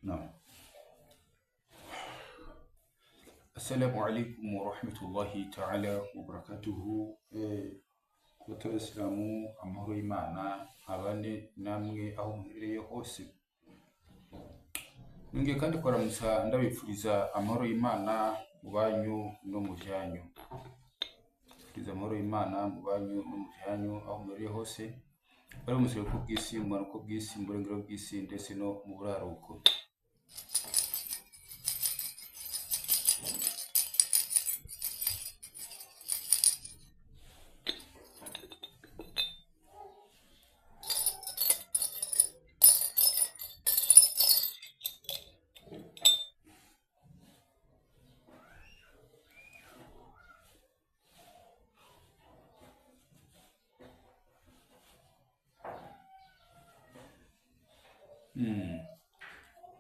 Naam. Assalamu alaikum warahmatullahi ta'ala wabarakatuhu. Ku batayisilamu, amahoro y'Imana abane namwe aho muherereye hose. Nongeye kandi kubaramutsa, ndabipfuriza amahoro y'Imana mu banyu no mu vyanyu. Pfuriza amahoro y'Imana mu banyu no mu vyanyu aho muherereye hose, bari mu buseruko bw'isi, mu bumanuko bw'isi, mu burengero bw'isi, ndetse no mu buraruko.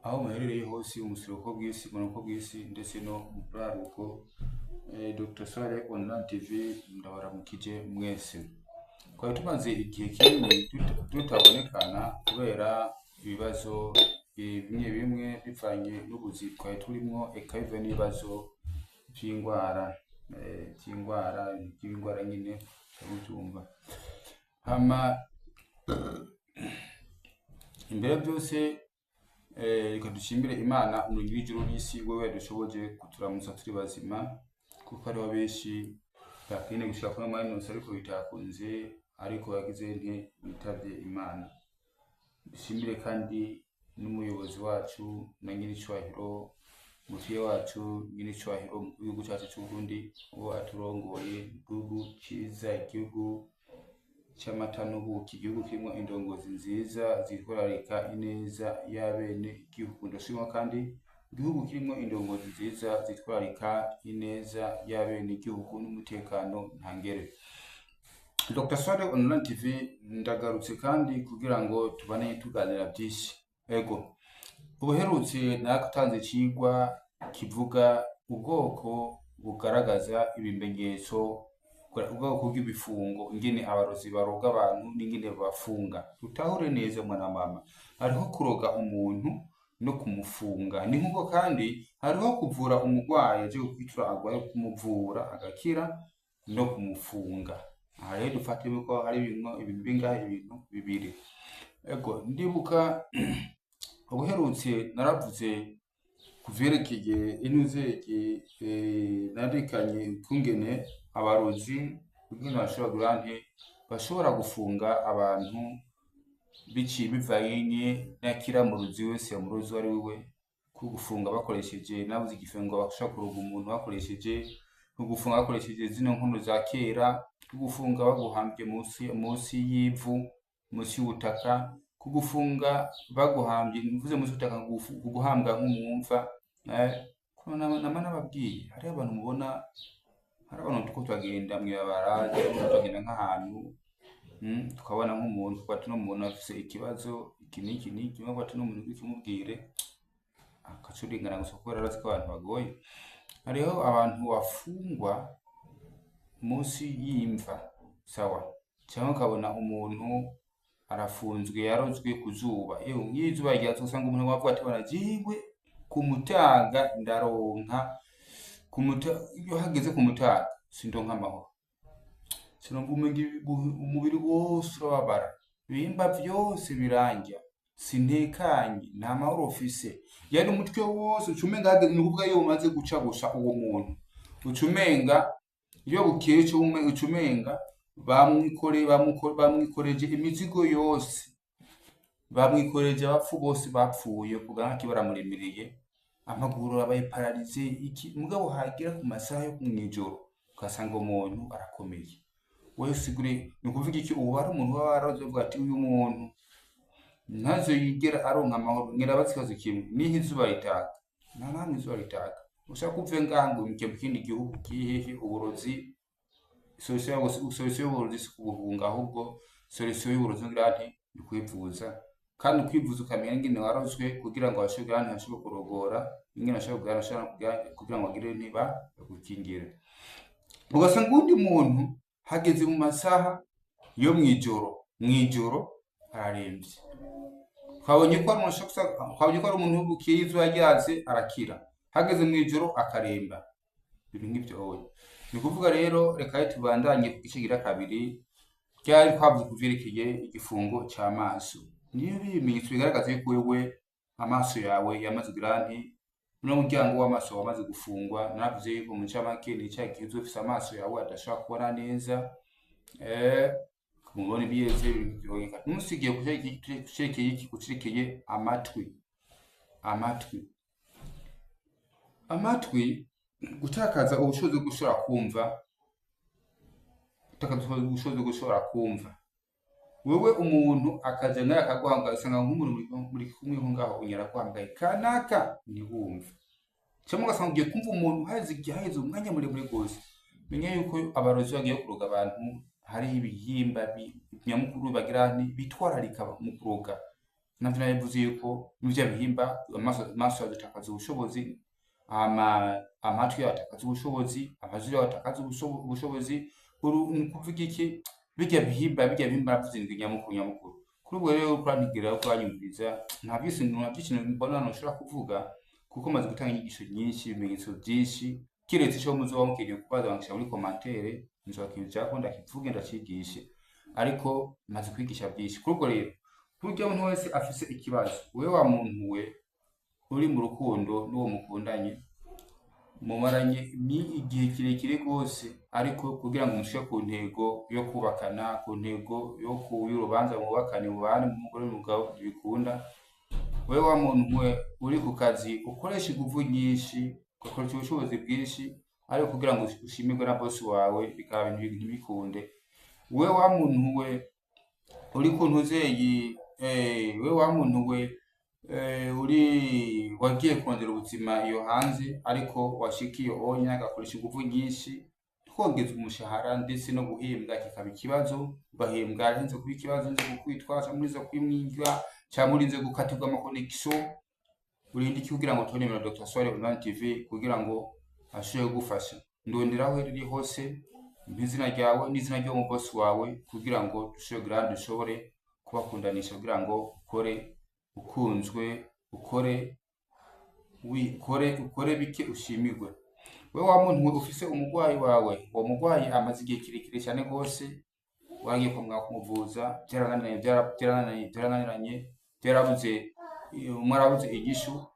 Aho muherereye hose, mu buseruko bw'isi, mu bumanuko bw'isi, ndetse no mu buraruko, Dr. Sare Online TV ndabaramukije mwese. Twari tumaze igihe kinini tutabonekana kubera ibibazo bimwe bimwe bivanye n'ubuzi twari turimwo, eka bivanye n'ibibazo vy'ingwara, vy'ingwara nyine muvyumva. Hama imbere ya byose, reka dushimire Imana umuremyi w'ijuru n'isi, wewe yadushoboje kuturamutsa turi bazima, kuko hariho benshi bakeneye gushika kuri mwanya ariko bitakunze, ariko bagize nte bitavye Imana. Dushimire kandi n'umuyobozi wacu na nyiricubahiro, umuvyeyi wacu nyiricubahiro mu gihugu cacu c'Uburundi, uwo aturongoye, igihugu ciza, igihugu c'amata n'ubuki, igihugu kirimwo indongozi nziza zitwararika ineza y'abene igihugu. Ndashima kandi igihugu kirimwo indongozi nziza zitwararika ineza y'abene igihugu n'umutekano ntangere. Dr. Swade Online TV ndagarutse kandi kugira ngo tubane tuganira byinshi. Ego, ubuherutse naratanze icigwa kivuga ubwoko bugaragaza ibimenyetso, ubwoko bw'ibifungo, ingene abarozi baroga abantu n'ingene babafunga. Dutahure neza, mwana mama, hariho kuroga umuntu no kumufunga. Ni nkuko kandi hariho kuvura umurwayi aje kwitura agwaye, kumuvura agakira no kumufunga. Aha rero dufate yuko hari ibintu bingahe? Ibintu bibiri. Ego, ndibuka ubuherutse naravuze ku vyerekeye inuzege, narikanye ukungene abarozi ingene bashobora kugira nte bashobora gufunga abantu biciye bivanye n'akiramuruzi wese, umurozi uwo ari we, kugufunga bakoresheje, nabuze igifungo bashobora kuroga umuntu bakoresheje, kugufunga bakoresheje zino nkono za kera, kugufunga baguhambye munsi y'ivu, munsi y'ubutaka, kugufunga baguhambye, mvuze munsi y'ubutaka, kuguhambwa nk'umwumva. Nama nababwiye, hariho abantu mubona, hari abantu turiko turagenda mw'ibarabara, turiko turagenda nk'ahantu, tukabona nk'umuntu, tukavuga ati uno muntu afise ikibazo iki n'iki n'iki, tukavuga ati uno muntu ukimubwire agaca urengana gusa kubera arazi ko abantu bagoye. Hariho abantu bafungwa munsi y'imva, sawa, canke ukabona umuntu arafunzwe, yarozwe ku zuba. Ewe, nk'iyo izuba ryatse usanga umuntu avuga ati bana jewe ku mutaga ndaronka, iyo hageze ku mutaga sindonka amahoro, sinumva umubiri wose urababara, ibihimba vyose birandya, sintekanye, nta mahoro ufise, yani umutwe wose uca umenga hageze, ni ukuvuga iyo umaze guca gusa uwo muntu uca umenga iyo bukeye uca umenga bamwikoreje imizigo yose, bamwikoreje abapfu bose bapfuye kugira baramuremерeye, amaguru abaye pararize iki, mugabo hagera ku masaha yo mw'ijoro ugasanga umuntu arakomeye. Wewe usigure, ni ukuvuga iki? Ubu hari umuntu waba wararoze avuga ati uyu muntu ntazo yigera aronka amahoro. Ngira ikibazo kimwe, niho izuba ritaka, nta namwe izuba ritaka, ushaka uve ngaha ngo wimuke mu kindi gihugu kihehe uburozi. Solution y'uburozi si kubuhunga, ahubwo solution y'uburozi ngira nti ni kwivuza, kandi ukwivuza ukamenya ingene warozwe kugira ngo bashobore kugira nti bashobore kurogora, ingene bashobora kugira kugira ngo bagire ntiba bagukingire. Ugasanga uwundi muntu hageze mu masaha yo mw'ijoro, mw'ijoro araremvye, Twabonye ko ari umuntu twabonye ko ari umuntu bukeye izuba ryatse arakira, hageze mu ijoro akaremba, ibintu nk'ivyo hoye. Ni ukuvuga rero reka tubandanye ku gice gira kabiri, ryari twavuze ku vyerekeye igifungo c'amaso. Niyo bimenyetso bigaragaza yuko wewe amaso yawe yamaze kugira nti uno muryango w'amaso wamaze gufungwa. Naravuze yuko mu ncamake ni ca gihe uzoba ufise amaso yawe adashobora kubona neza, mubona ibiyeze biboneka. Ntusigiye kucerekeye iki, kucerekeye amatwi. Amatwi, amatwi gutakaza ubushobozi bwo gushobora kumva, gutakaza ubushobozi bwo gushobora kumva. Wewe umuntu akaja naye akaguhamagara, usanga nk'umuntu muri kumwe nko ngaho unyara guhamagaye kanaka ntiwumve, cyangwa ugasanga ugiye kumva umuntu haheze igihe, haheze umwanya muremure rwose. Menya yuko abarozi bagiye kuroga abantu, hariho ibihimba nyamukuru bagira nti bitwararika mu kuroga. Navyo nabivuze yuko muri vya bihimba amaso atakaza ubushobozi, amatwi atakaza ubushobozi, amazuru atakaza ubushobozi. Ni ukuvuga iki? Bijya bihimba, bijya bihimba navuze indwi nyamukuru nyamukuru. Kuri ubwo rero kurantigera kuranyumviriza, nta byinshi, nta byinshi mbona hano nshobora kuvuga, kuko maze gutanga inyigisho nyinshi, ibimenyetso byinshi. Kiretse ico muzoba mukeneye kubaza, bankishira muri commentaire, nzokijako ndakivuge ndacigishe, ariko maze kwigisha byinshi. Kuri ubwo rero burya umuntu wese afise ikibazo, wewe wa muntu we uri mu rukundo n'uwo mukundanye, mumaranye ni igihe kirekire rwose, ariko kugira ngo mushike ku ntego yo kubakana, ku ntego yo y'urubanza mubakane, mubane umugore n'umugabo, ntibikunda. Wewe wa muntu we uri ku kazi, ukoresha inguvu nyinshi, ugakoresha ubushobozi bwinshi, ariko kugira ngo ushimirwe na bosi wawe bikaba ibintu ntibikunde. Wewe wa muntu we uri ku ntuzeyi, wewe wa muntu we uri wagiye kurondera ubuzima iyo hanze, ariko washika iyo onya agakoresha inguvu nyinshi, twongeza umushahara ndetse no guhembwa kikaba ikibazo, ugahembwa arenze kuba ikibazo, nze kukwitwa cyangwa urinze kwimwinga cyangwa urinze gukatirwa amakonegisiyo. Urinde iki kugira ngo tubone nimero Dr. Swale Online TV kugira ngo ashobore kugufasha? Ndondera aho uri hose, mpa izina ryawe n'izina ry'umubosi wawe, kugira ngo dushobore kugira dushobore kubakundanisha, kugira ngo ukore ukunzwe, ukore wikore, ukore bike ushimirwe. Wewe wa muntu we ufise umugwayi wawe, uwo mugwayi amaze igihe kirekire cyane rwose, wagiye kwa muganga kumuvuza, byarananiranye, byarananiranye, byarananiranye, byarabuze, mwarabuze inyishu.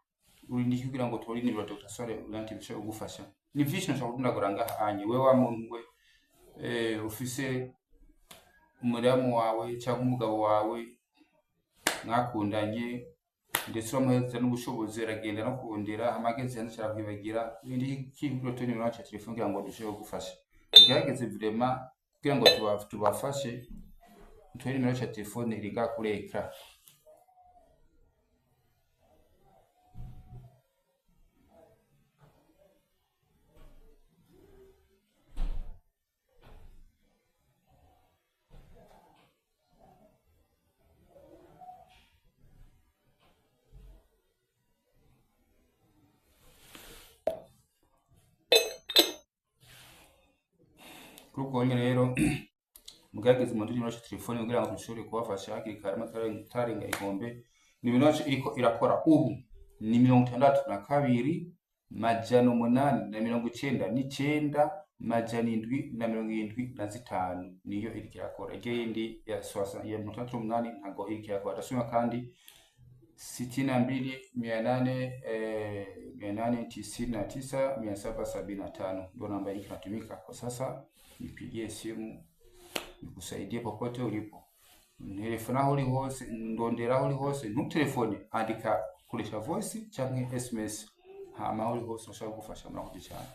Urinde iki kugira ngo tubone nimero Dr. Swale Online TV ishobore kugufasha? Ni vyinshi nshobora kudondagura ngaha anye. Wewe wa muntu we ufise umudamu wawe cyangwa umugabo wawe mwakundanye, ndetse uramuhereza n'ubushobozi, aragenda no kurondera, amagezi yanze arakwibagira. Urinde iki kugira tubone nimero yacu ya telefone kugira ngo dushobore kugufasha? Tugerageze vraiment kugira ngo tubafashe. Tubone nimero yacu ya telefone iri ngaha kuri ekara. Kuri ubwo nyine rero mugerageze mu ndimi yacu telefone kugira ngo dushobore kubafasha hakiri kare, atararenga inkombe. Nimero yacu iriko irakora ubu ni 62 899 775, niyo iriko irakora. Iryo yindi ya swasa ya 68 ntago iriko irakora. Ndasubira kandi 62 800 899 775 ndio namba hii inatumika kwa sasa. Nipigie simu nikusaidie popote ulipo. Telefone aho uri hose, ndondera aho uri hose, ntutelefone, andika, koresha voice canke SMS, hama aho uri hose ushobora kugufasha. Murakoze cyane.